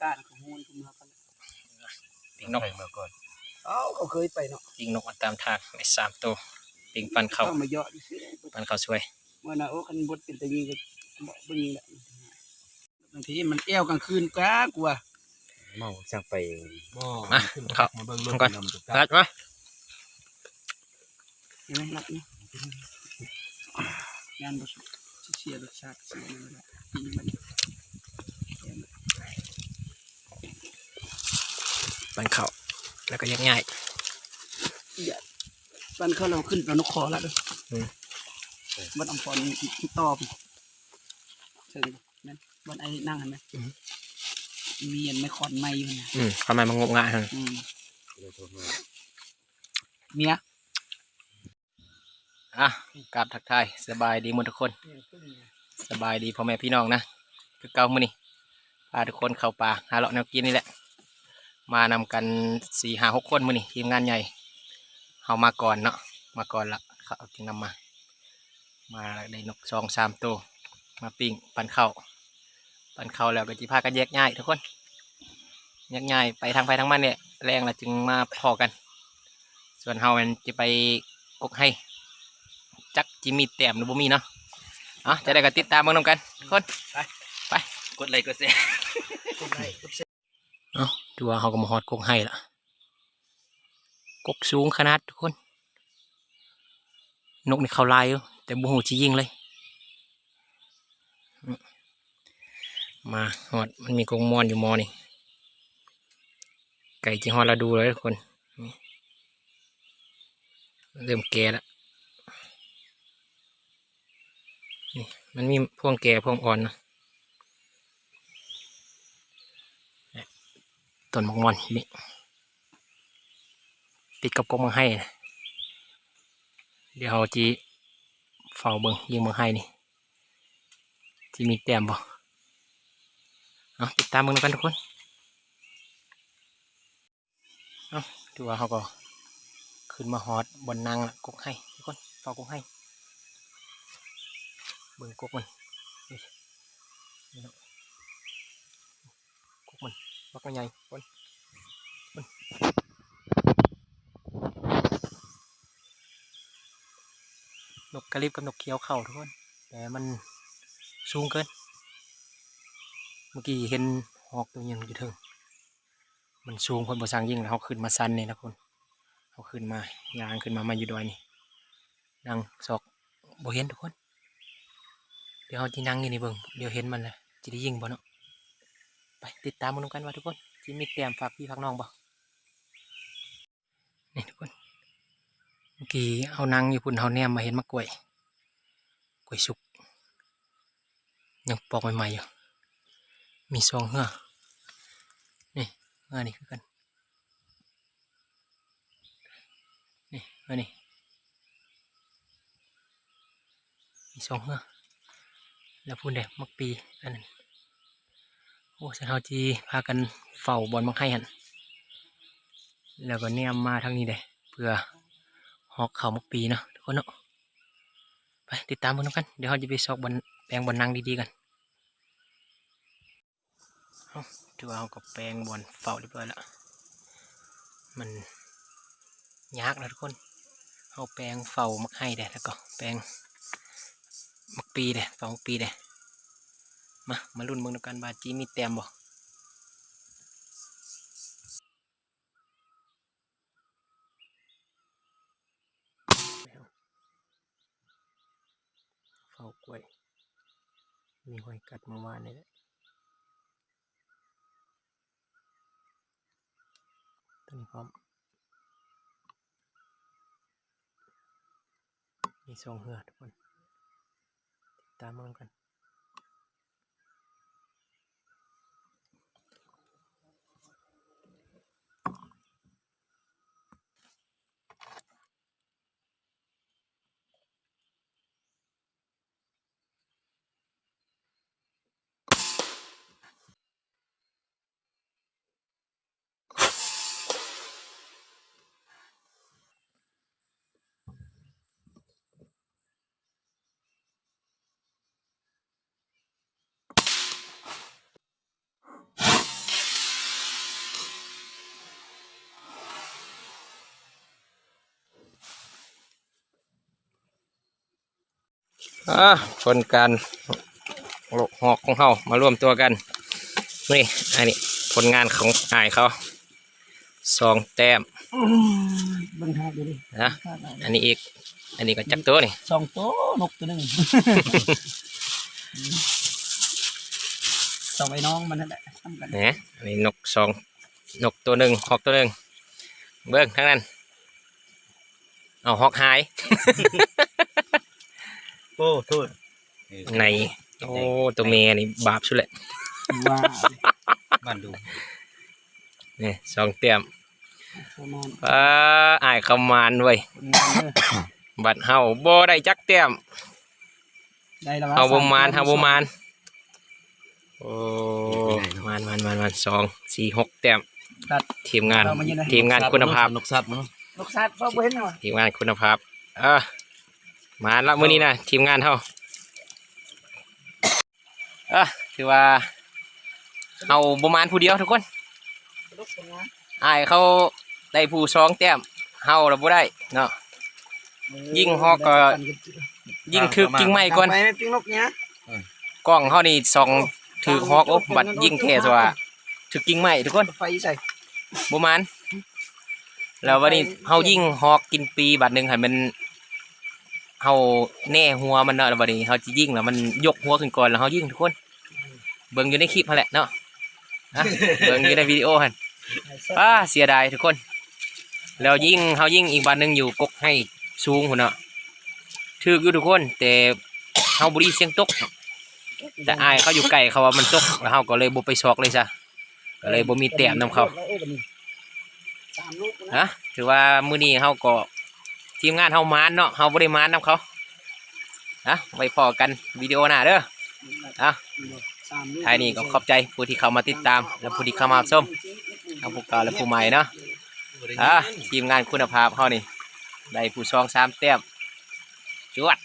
ຕານ ເຂົາໂຮນເຂົາເມືອກ່ອນ ປີ້ງນົກ ເຂົາເຄີຍເມືອກ່ອນ ເອົ້າ ເຂົາເຄີຍໄປເນາະ ປີ້ງນົກມາຕາມທາງໄດ້ສາມໂຕ ປີ້ງປັນເຂົ້າ ເຂົາມາເຍາະຊື່ໆ ເດ້ ປັນເຂົ້າຊ່ວຍ ເມື່ອນະ ໂອ້ ຄັນບໍ່ເປັນຕາຍິງກໍບໍ່ ບໍ່ຍິງແຫຼະ ບາງທີມັນແອວກາງຄືນກວ່າ ກວ່າ ເມົາຈັ່ງໄປ ບໍ່ ມາ ເຂົ້າ ມາເບິ່ງລົດ ມາກ່ອນ ມາ ເຫັນໄໝ? ນັບນີ້ ຢ້ານບໍ່ສຸກ ຊິເສຍລົດຊາດ ຊິເສຍແນວນັ້ນແຫຼະ ກິນມັນ ປັນເຂົ້າ ແລ້ວກໍແຍກຍ້າຍ ປັນເຂົ້າແລ້ວຂຶ້ນໄປນົກຄໍລະເດີ ອືມ ບັດອຳພອນຕໍ່ໄປ ເຊິ່ງ ແມ່ນ ບ່ອນອ້າຍນັ່ງຫັ້ນນະ ອືມ ມີອັນໄມ້ຄ້ອນໄມ້ຢູ່ຫັ້ນນະ ອືມ ຄ້ອນໄມ້ມັນງົບງະຫັ້ນ ອືມ ເມຍ ອ່ະ ກາບທັກທາຍ ສະບາຍດີໝົດທຸກຄົນ ສະບາຍດີພໍ່ແມ່ພີ່ນ້ອງນະ ຄືເກົ່າມື້ນີ້ ພາທຸກຄົນເຂົ້າປ່າ ຫາເລາະແນວກິນນີ້ແຫຼະ ມານຳກັນສີ່ຫ້າຫົກຄົນມື້ນີ້ ທີມງານໃຫຍ່ ເຮົາມາກ່ອນເນາະ ມາກ່ອນລະ ເຂົາເອົາກິນນຳມາ ມາໄດ້ນົກສອງສາມໂຕ ມາປີ້ງ ປັນເຂົ້າ ປັນເຂົ້າແລ້ວກໍຊິພາກັນແຍກຍ້າຍທຸກຄົນ ແຍກຍ້າຍໄປທາງໃຜທາງມັນແຫຼະ ແລງລະຈຶ່ງມາພໍ້ກັນ ສ່ວນເຮົາແມ່ນຈະໄປກົກໄຮ່ ຈັກຊິມີແຕ້ມຫຼືບໍ່ມີເນາະ ເອົາ ຈັ່ງໃດກໍຕິດຕາມເບິ່ງນຳກັນທຸກຄົນ ໄປ ໄປ ກົດໄລກົດແຊ ກົດໄລກົດແຊ ເອົ້າ ຖືວ່າເຮົາກໍມາຮອດກົກໄຮ່ລະ ກົກສູງຂະໜາດທຸກຄົນ ນົກນີ້ເຂົ້າຫຼາຍຢູ່ ແຕ່ບໍ່ຮູ້ຊິຍິງເລີຍ ມາຮອດ ມັນມີກົກມ່ອນຢູ່ມໍນີ້ ໃກ້ຊິຮອດລະດູແລ້ວທຸກຄົນ ນີ້ ເລີ່ມແກ່ລະ ນີ້ ມັນມີພວງແກ່ພວງອ່ອນນະ ຕົ້ນໝາກມ່ອນນີ້ ຕິດກັບກົກໝາກໄຮ່ ດຽວເຮົາຊິເຝົ້າເບິ່ງ ຍິງໝາກໄຮ່ນີ້ ຊິມີແຕ້ມບໍ່ ເອົາ ຕິດຕາມເບິ່ງນຳກັນທຸກຄົນ ເອົາ ຖືວ່າເຮົາກໍຂຶ້ນມາຮອດບ່ອນນັ່ງລະ ກົກໄຮ່ທຸກຄົນ ເຝົ້າກົກໄຮ່ ເບິ່ງກົກມັນ ນີ້ ນີ້ເນາະ ກົກມັນບັກໃຫຍ່ໆ ຄົນ ຄົນ ນົກກະລິບກັບນົກຂຽວເຂົ້າທຸກຄົນ ແຕ່ມັນສູງເກີນ ເມື່ອກີ້ເຫັນຮອກໂຕໜຶ່ງຢູ່ເທິງ ມັນສູງ ເພິ່ນບໍ່ສັ່ງຍິງ ແລ້ວເຮົາຂຶ້ນມາຊັນນີ້ລະຄົນ ເຮົາຂຶ້ນມາ ຍ່າງຂຶ້ນມາ ມາຢູ່ດອຍນີ້ ນັ່ງຊອກ ບໍ່ເຫັນທຸກຄົນ ດຽວເຮົາຊິນັ່ງຢູ່ນີ້ເບິ່ງ ດຽວເຫັນມັນລະ ຊິໄດ້ຍິງບໍ່ເນາະ ໄປ ຕິດຕາມເບິ່ງນຳກັນວ່າທຸກຄົນ ຊິມີແຕ້ມຝາກພີ່ຝາກນ້ອງບໍ່ ນີ້ທຸກຄົນ ເມື່ອກີ້ເຮົານັ່ງຢູ່ພຸ້ນ ເຮົາແນມມາເຫັນໝາກກ້ວຍ ກ້ວຍສຸກ ຍັງປອກໃໝ່ໆຢູ່ ມີສອງເຮືອ ນີ້ ເຮືອນີ້ຄືກັນ ນີ້ ເຮືອນີ້ ມີສອງເຮືອ ແລ້ວພຸ້ນເດ້ ໝາກປີ ອັນນັ້ນ ໂອ້ ຊັ້ນເຮົາຊິພາກັນເຝົ້າບ່ອນໝາກໄຮ່ຫັ້ນ ແລ້ວກໍແນມມາທາງນີ້ເດ້ ເພື່ອຮອກເຂົ້າໝາກປີເນາະ ທຸກຄົນເນາະ ໄປ ຕິດຕາມເບິ່ງນຳກັນ ດຽວເຮົາຈະໄປຊອກບ່ອນ ແປງບ່ອນນັ່ງດີໆກັນ ເຮົາ ຖືວ່າເຮົາກໍແປງບ່ອນເຝົ້າຮຽບຮ້ອຍລະ ມັນຍາກນະທຸກຄົນ ເຮົາແປງເຝົ້າໝາກໄຮ່ເດ້ ແລ້ວກໍແປງໝາກປີເດ້ ເຝົ້າໝາກປີເດ້ ມາ ມາລຸ້ນເບິ່ງນຳກັນວ່າຊິມີແຕ້ມບໍ່ ເຝົ້າກ້ວຍ ມີຫອຍກັດເມື່ອວານນີ້ແຫຼະ ຕົວນີ້ພ້ອມ ມີສອງເຮືອທຸກຄົນ ຕິດຕາມມານຳກັນ. ເ ອ່າ ຜົນການໂລກຮອກຂອງເຮົາມາລວມຕົວກັນ. ນີ້ ອັນນີ້ຜົນງານຂອງອ້າຍເຂົາ ສອງແຕ້ມ. ອືມ ເບິ່ງຫາກຢູ່ນີ້ນະ. ອັນນີ້ອີກ ອັນນີ້ກໍຈັກໂຕນີ້? ສອງໂຕ ນົກໂຕໜຶ່ງ. ສອງໄອ້ນ້ອງມັນນັ້ນແຫຼະ ສ່ຳກັນ. ແໜ ອັນນີ້ນົກສອງ ນົກໂຕໜຶ່ງ ຮອກໂຕໜຶ່ງ. ເບິ່ງທາງນັ້ນ ເອົາຮອກຫາຍ. ໂອ້ ໂທດ ໃນ ໂອ້ ໂຕແມ່ນີ້ບາບສຸດແຫຼະ. ວ້າວ ບ້ານດູ ນີ້ສອງແຕ້ມ. ປະມານ ອ້າຍເຂົາໝານເວີຍ. ບັດເຮົາບໍ່ໄດ້ຈັກແຕ້ມ. ໄດ້ລະວະ ເຮົາບໍ່ໝານ ສາມແຕ້ມ ເຮົາບໍ່ໝານ. ໂອ້ ໝານ ໝານ ໝານ ໝານ ສອງ ສີ່ ຫົກແຕ້ມ. ຕັດ ທີມງານ ເອົາມາຢູ່ນະ ທີມງານຄຸນນະພາບ ນົກສັດເນາະ ນົກສັດ ເຂົາບໍ່ເຫັນຫຍັງວະ ທີມງານຄຸນນະພາບ. ເອີ ໝານລະມື້ນີ້ນະ ທີມງານເຮົາ. ເອີ ຖືວ່າເຮົາບໍ່ໝານຜູ້ດຽວທຸກຄົນ. ອ້າຍເຂົາໄດ້ຜູ້ສອງແຕ້ມ ເຮົາລະບໍ່ໄດ້ເນາະ. ຍິງຮອກກໍຍິງຖືກກິ່ງໄມ້ກ່ອນ. ໄປແມ່ນປີ້ງນົກນີ້ນະ. ອືມ ກ້ອງເຮົານີ້ສ່ອງຖືກຮອກ. ໂອ້ ບັດຍິງແທ້ຊະວ່າຖືກກິ່ງໄມ້ທຸກຄົນ. ໄຟຢູ່ໃສ? ບໍ່ໝານ. ແລ້ວບັດນີ້ເຮົາຍິງຮອກກິນປີບາດໜຶ່ງ ໃຫ້ມັນ ເຮົາແນຫົວມັນເນາະ. ແລ້ວບັດນີ້ເຮົາຊິຍິງ ແລ້ວມັນຍົກຫົວຂຶ້ນກ່ອນ ແລ້ວເຮົາຍິງທຸກຄົນ. ເບິ່ງຢູ່ໃນຄລິບຫັ້ນແຫຼະເນາະ ເບິ່ງຢູ່ໃນວິດີໂອຫັ້ນ. ປ້າ ເສຍດາຍທຸກຄົນ. ແລ້ວຍິງ ເຮົາຍິງອີກບາດໜຶ່ງຢູ່ກົກໄຮ່ສູງພຸ້ນເນາະ ຖືກຢູ່ທຸກຄົນ ແຕ່ເຮົາບໍ່ໄດ້ຍິນສຽງຕົກ. ແຕ່ອ້າຍເຂົາຢູ່ໃກ້ ເຂົາວ່າມັນຕົກ ແລ້ວເຮົາກໍເລີຍບໍ່ໄປຊອກເລີຍຊະ ກໍເລີຍບໍ່ມີແຕ້ມນຳເຂົາ. ນະ ຖືວ່າມື້ນີ້ເຮົາກໍ ທີມງານເຮົາໝານເນາະ ເຮົາບໍ່ໄດ້ໝານນຳເຂົາ. ນະ ໄວ້ພໍ້ກັນວິດີໂອໜ້າເດີ. ນະ ທ້າຍນີ້ກໍຂອບໃຈຜູ້ທີ່ເຂົ້າມາຕິດຕາມ ແລະ ຜູ້ທີ່ເຂົ້າມາຮັບຊົມ ທັງຜູ້ເກົ່າ ແລະ ຜູ້ໃໝ່ເນາະ. ນະ ທີມງານຄຸນນະພາບເຮົານີ້ ໄດ້ຜູ້ສອງສາມແຕ້ມ. ຈວດ.